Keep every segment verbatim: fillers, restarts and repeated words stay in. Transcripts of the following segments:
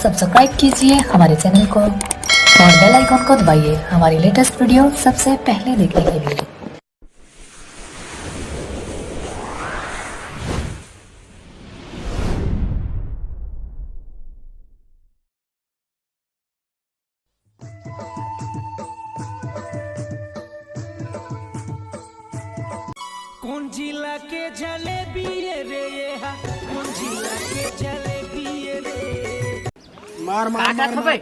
Subscribe कीजिए हमारे channel को और बेल आइकन को दबाइए हमारी लेटेस्ट वीडियो सबसे पहले देखने के लिए। कौन जिला के जलेबी ये रे ये हा? कौन जिला के जलेबी ये रे? मार, मार, काटा मार, थोपे। मार।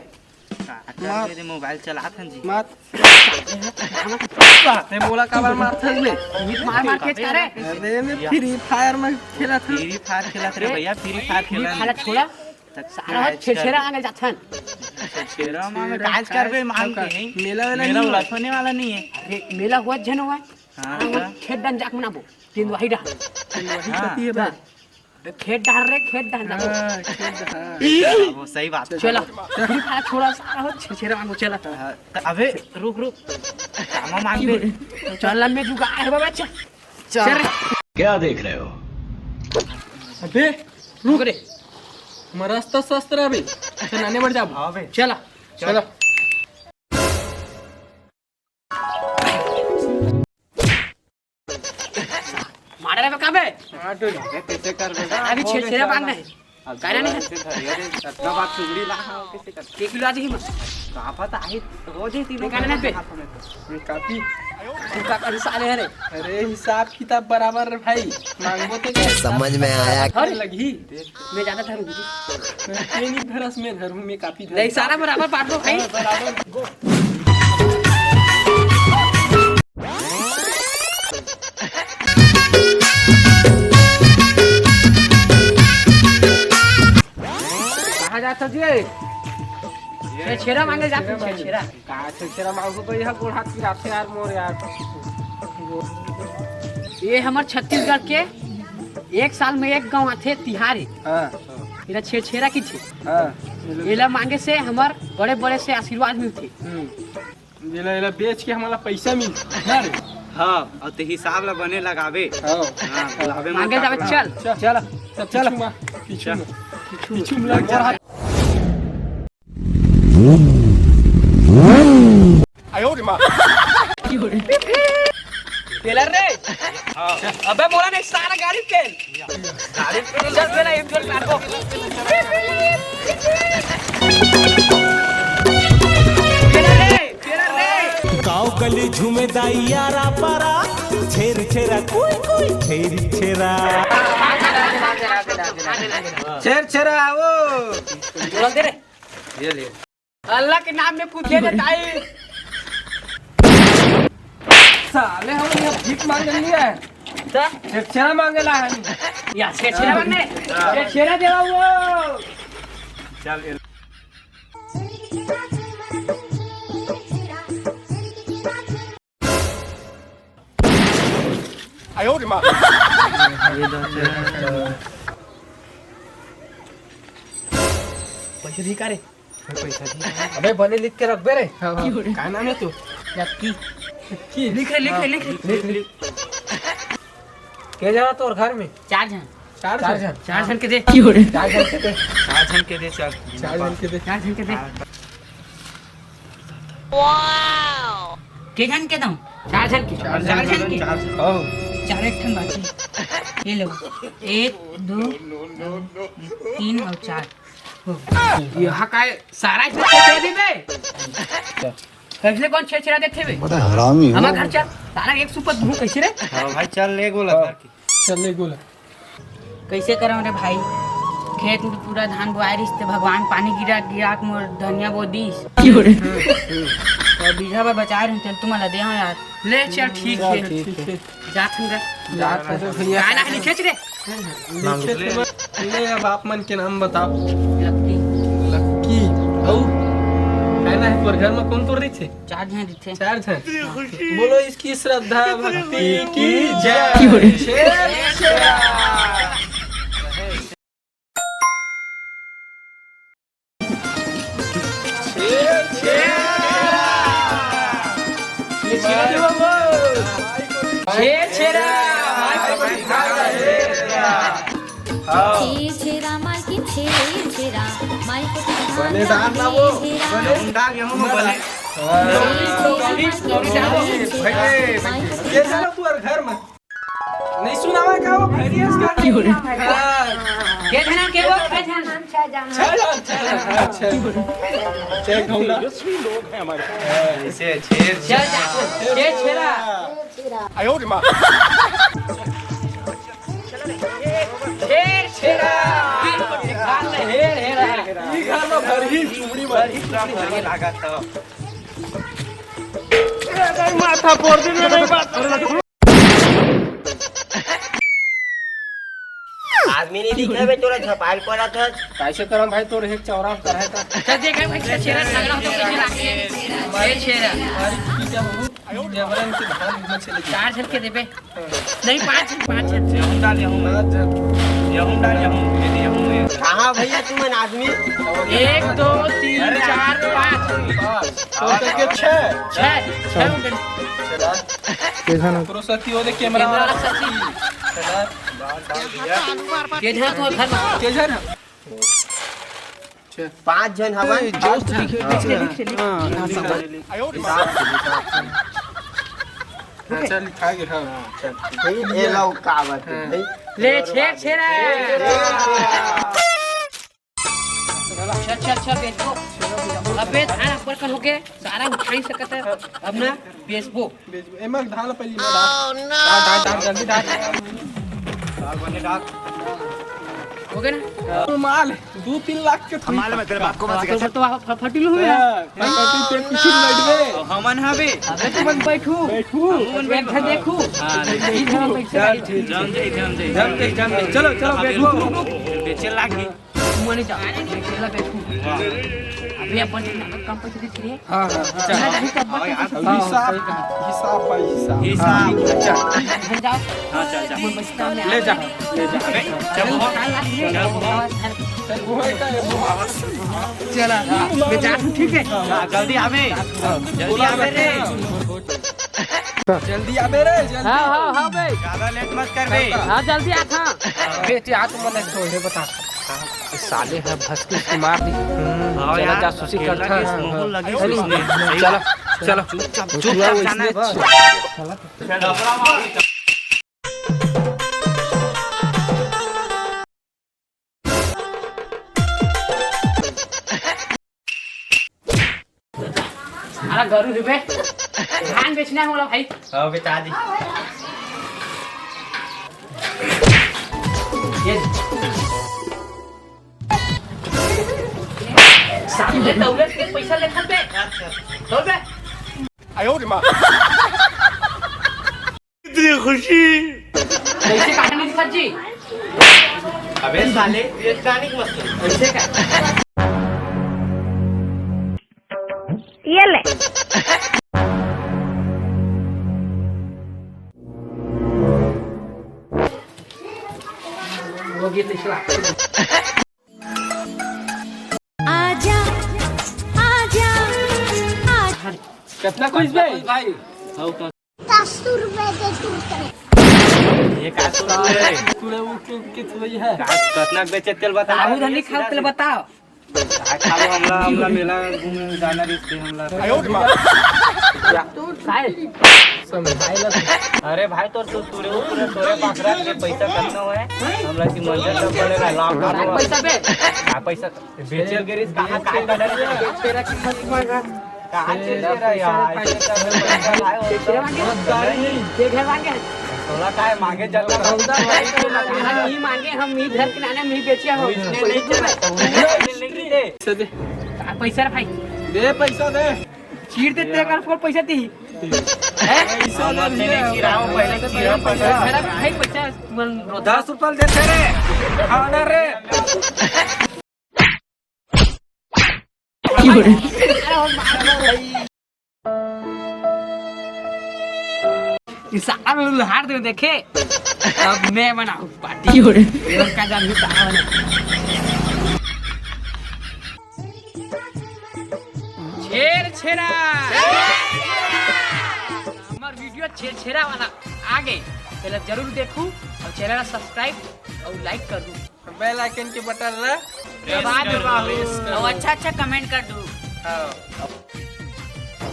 मार। काटा दे, मोबाइल चलात हन जी। मार। ते मोला काबर मारथस बे? मार, मार के करे। अरे, मैं फ्री फायर में खेलत हूँ। फ्री फायर खेलत रे भैया, फ्री फायर खेलत हूँ। छोड़ा। तक सारा हो छेरछेरा मांगे जाथन। छेरछेरा मांगे काज करबे मांग के नहीं। मेला वेला मेला नहीं वाला होने वाला नहीं है। अरे मेला हुआ झन हुआ। हाँ, हाँ, तो? खेत डन जाक मनाबो। तीन वही डा। तीन वही हाँ। कती है बा? खेत डार रे, खेत डार जाबो। हाँ, खेत डार। वो सही बात है। चलो, फ्री फायर छोड़ा, सारा हो छेरछेरा मांगो, चलो। हाँ, तो अबे रुक, रुक। कामा मांग दे। चल, लम्बे जुगाड़ है बाबा, चल। चल। चल रे। क्या देख रहे हो? अबे रुक रे। हमर रास्ता शस्त्र अभी। चल, आने बढ़ जा। हाँ बे। चला। चला। मारा रे बे, का बे? हाँ, तो कैसे कर बेटा? अभी छेरछेरा बांध रहे। अब काहे नहीं? ऐसे धरिया रे, अतना बात सुगड़ी ला, हाँ, कैसे कर? एक किलो आज ही मत। का पता, आई रोज ही तीनों काहे नहीं पे? हाथों में तो। ये कापी। तू का कर साले है रे? अरे, हिसाब किताब बराबर रे भाई, मांगबो तो क्या? समझ में आया। अरे लगी। मैं ज्यादा धरूंगी। मैं नहीं धरस, मैं धरूं, मैं कापी धरूं। नहीं, सारा बराबर बांट दो भाई। हाँ, बराबर। कहाँ जात हो जी? छेरछेरा मांगे जात हो, छेरछेरा। का छेरछेरा मांगू भाई, यहाँ गोड़ हाथ पिराथे यार मोर यार। ये हमर छत्तीसगढ़ के एक साल में एक गांव आथे तिहार हे। हाँ। एला छेरछेरा किथे। हाँ। एला मांगे से हमर बड़े बड़े से आशीर्वाद मिलथे। हम्म। जेला, एला बेच के हमला पैसा मिलथे ना रे? हाँ, अउ ते हिसाब ला बने लगाबे। हाँ। हाँ, बुलाबे मांगे मत जाबे, काकरा। चल। चल, चल, चल, चल। पीछू मा, पीछू चल। मा, पीछू मा। मोर हाथ। आयो रे माँ। टेलर रे। हाँ। अबे मोला नहीं सारा गाड़ी तेल। गाड़ी तेल चल, तेल एक जोड़ काट दो। टेलर रे, टेलर रे। गाँव गली झूमे दाई यारा पारा, छेरछेरा कुई कुई छेरछेरा। छेरछेरा आओ। जोड़ दे रे। ये ले। अल्लाह के नाम में कुछ दे दे ताई। साले हम ये भीख मांगे नहीं है। तो? छेरछेरा मांगे ला है। या छेरछेरा मांगने? छेरछेरा देवा वो। चल। आयो रे माँ। पैसे दी का रे? पैसा दी। अबे बने लिख के रख बे रे। हाँ, हाँ। का नाम है तू? लक्की। लक्की। लिख रे, लिख रे, लिख रे। लिख, लिख। के जना तोर घर में? चार झन। चार चार झन? झन। चार झन के दे। चार झन के दे। चार झन के दे, चल। चार झन के दे। चार झन के दे। हाँ। के झन के दऊं? चार झन के। चार झन के। चार झन। चार एक ठन बाकी। ये लो। एक, दो, तीन और चार। यहाँ का है? सारा इसमें छेरछेरा दे बे। कैसे कौन छेरछेरा देथे बे? बड़ा हरामी हो। हमार घर चल। सारा एक सुपर धूम कैसे रे? हाँ भाई, चल ले गोला। हाँ। चल ले गोला। कैसे करम रे भाई? खेत में पूरा धान बोआए रहिस ते भगवान पानी गिरा गिरा के मोर धनिया बो दीस। और बीघा बर बचाए रहिन, चल तुमन ला दे हव यार। ले चल, ठीक हे। ठीक हे। जात हन रे। जात हन रे भैया। का नाम लिखेच रे? नाम लिखेच ले। ले, अब आप मन के नाम बताओ। लक्की। लक्की। अउ? कहना है, तोर घर में कौन तोर रहिथे? चार झन रहिथे। चार झन? हाँ। बोलो, इसकी श्रद्धा भक्ति की जय। छेरछेरा। छेरछेरा। छेरछेरा। छेरछेरा, मालकिन छेरछेरा, माई को बने दार ना वो, बने। हम डाल गेहूं में बने। हाँ। गौरी, गौरी, गौरी, गौरी, गौरी। भाई, भाई, भाई। ये साला तू हर घर में। नहीं सुनावे का वो भैरियस का? क्यों रे? हाँ। के जना के वो? के जना? छह जन, छह जन। अच्छा। छह ढोला। ऐसे छेर, छह जन। छह छेरा। आयो रे माँ। छेर छेरा। हेर हेरा। ई घर में भरही चुमड़ी भरही चुमड़ी लगे लागत ह। ए, नहीं माथा फोड़ दे, नहीं बात। आदमी नहीं दिखे बे, तोरा झपाल पड़ा था। कैसे करम भाई, तोर एक चौरा पर है का? चल देख भाई, छेरा झगड़ा हो तो कैसे लागे? छेरा। अरे, ठीक है बाबू। जबरन से धान मत चले। चार झन के देबे। नहीं, पाँच, पाँच। गेहूं डाल, गेहूं। पाँच झन। गेहूं डाल, गेहूं। ये गेहूं है। कहाँ भैया तुम आदमी? एक, दो, तीन, अरे। चार, पाँच। पाँच। तो करके छह। छह। छह हो गए। चला। कैसा ना? तोरो साथी हो दे कैमरा वाला। कैमरा वाला साथी। चला। ये झन तो घर में। के झन? पाँच झन हवन। ए, जोश तो दिखे, हाँ। दिखे, दिखे, दिखे। हाँ, हाँ, समझ। हिसाब से, हिसाब से। हाँ, चल, लिखा गया, हाँ। चल, ठीक है, ये लो, का बात है, हाँ। भाई। ले, छेर, छेरा। चल, चल, चल, बेच दो। अबे, धान ऊपर कन होके, सारा उठाई सकत है। अब ना, बेचबो। बेचबो। एमा धान ला पहली में डाल। डाल, डाल, डाल, जल्दी डाल। डाल, बने डाल। हो गया ना? तो माल दो तीन लाख के थोड़ी हमारे में तेरे बाप को मत बाप सिखा। को तो आप फटफटी लो यार। हाँ, फटफटी पे कुछ नहीं बैठ गए। हमन हवे। अबे तुम बैठू। बैठू। हमन एक घर देखू। हाँ, देखू। तीन घर पैसा चल, ठीक। जम जाई, जम जाई। जम जाई, जम जाई। चलो, चलो, अबे बैठो। रुक, रुक, रुक। बेचे लागी। मने जा, अकेला बैठू। अबे अपन से ज्यादा कम पैसे दे रहे। हाँ, हाँ, हाँ। चल। मैं नहीं तो अपन से अब हाँ, हिसाब, सही कहा। हिसाब भाई, हिसाब। हिसाब। हाँ, अच्छा। बन जाओ। हाँ, चल, चल। वो बस काम में ले आ जा, गए। ले जा। अबे, चल, चल, वो। चल, वो। चल, वो है का, वो। चला, मैं जा तू, ठीक है? हाँ, जल्दी आवे। हाँ। जल्दी आवे रे। जल्दी आबे रे, जल्दी। हाँ, हाँ, हाँ बे। ज्यादा लेट मत कर बे। हाँ, जल्दी आ था। बे, ते आ तो मन तो हे बता। साले ह भसकी उसकी मार दी। हम्म, हाँ चला यार, जासूसी करता। माहौल लगे चलो, इसमें। चलो, चलो। चुपचाप, चुपचाप जाना है। अरे गरू हिबे, धान बेचना है मोला भाई। हाँ, बेचा दी। ये सामने दौलत के पैसा लेखन बे। दौड़ बे। आयो रे माँ। इतनी खुशी। कैसे काटने की सब्जी? अबे साले, ये जाने की मस्त। कैसे का? ये ले। वो गीत इसला। आजा, आजा, आजा। कितना खुश बे? भाई। दस रुपए दे तू। ये का सुन रहे? तूने वो के, के थोड़ी है। का, कितना बेचे तेल बता। आऊ धनी खाओ, पहले बताओ। का खाओ, हमला, हमला मेला घूमे जाना रिश्ते हमला। आयो रे माँ। काय? समझाइला। अरे भाई, तो तू, तूरे, तूरे, तोरे पास रख के पैसा करना है। हमला की मंजर तो पड़ेगा, लाभ भाई, पैसा बे। का पैसा? बेचल गिरिस कहाँ, काय करत हे? तेरा किस्मत मांगा। कहाँ चल रहा है यार? ऐसे कर रहे हैं। तेरा मांगे? गाड़ी नहीं। ये घर मांगे? सोला काय मांगे जाता? सौदा भाई तो मांगे। हम ही मांगे, हम ही घर के नाने, हम ही बेचिया हो। इसने नहीं चला, तो उसने नहीं गिरे। पैसा दे। आ, पैसा रे भाई। दे पैसा दे। चीर दे, तेरे कर फोन पैसा दी। हैं? पैसा दे भैया। चिराओ, पहले चिराओ पैसा। मेरा भाई पैसा, तुम दस रुपये देते रे। खाना रे। ई साला लोग हार दे देखे, अब मैं बनाऊं पार्टी। क्यों रे? ये लोग का जान भी कहाँ बना? छेर छेरा। हमार वीडियो छेर छेरा वाला आगे, पहले जरूर देखू और चैनल सब्सक्राइब और लाइक कर दू। बेल आइकन के बटन ला दबा दो बाबू। अउ अच्छा अच्छा कमेंट कर दू।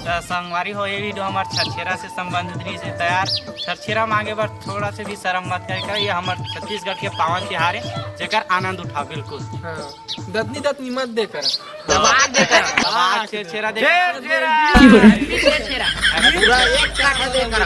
त संगवारी हो, ये वीडियो हमर छरछेरा से संबंधित रहिस हे। त यार, छरछेरा मांगे बर थोड़ा से भी शरम मत करे कर, ये हमर छत्तीसगढ़ के पावन तिहार हे, जेकर आनंद उठाओ बिल्कुल। हाँ, दतनी दतनी मत दे कर। दबा दे कर। दबा छरछेरा दे। छरछेरा। पूरा एक काठा दे कर।